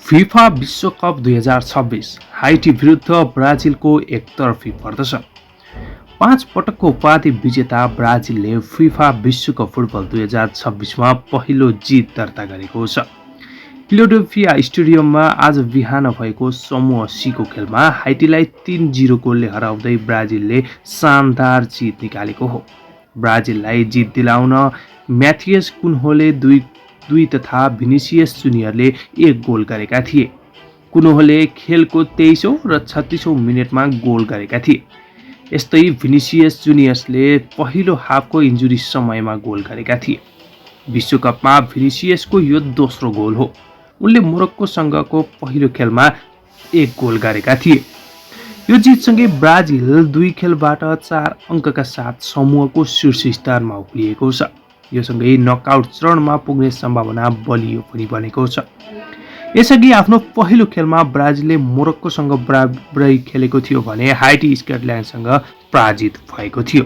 FIFA विश्वकप 2026 high tea विरुद्ध ब्राजिलको एकतर्फी पर्दछ। 5 पटकको उपाधि विजेता ब्राजिलले फिफा विश्वकप फुटबल 2026मा पहिलो जित दर्ता गरेको छ। फिलाडेल्फिया स्टेडियममा आज बिहान भएको समूह सीको खेलमा हाइटीलाई 3-0 गोलले हराउँदै ब्राजिलले शानदार जित निकालेको हो। ब्राजिललाई जित दिलाउन म्याथियस कुन्होले दुई तथा भिनिसियस जुनियरले 1 गोल गरेका थिए। कुन्होले खेलको 23औं र 36औं मिनेटमा गोल गरेका थिए। यस्तै भिनिसियस जुनियर्सले पहिलो हाफको इन्जुरी समयमा गोल गरेका थिए। विश्वकपमा भिनिसियसको यो दोस्रो गोल हो। उनले मोरक्कोसँगको पहिलो खेलमा 1 गोल गरेका थिए। यो जितसँगै ब्राजिल 2 खेलबाट 4 अङ्कका साथ समूहको शीर्ष स्थानमा उक्लिएको छ। यो सँगै नकआउट चरणमा पुग्ने सम्भावना बलियो पनि बनेको छ। यसअघि आफ्नो पहिलो खेलमा ब्राजिलले मोरक्कोसँग बराबरी खेलेको थियो भने हाइटी स्कटल्यान्डसँग पराजित भएको थियो।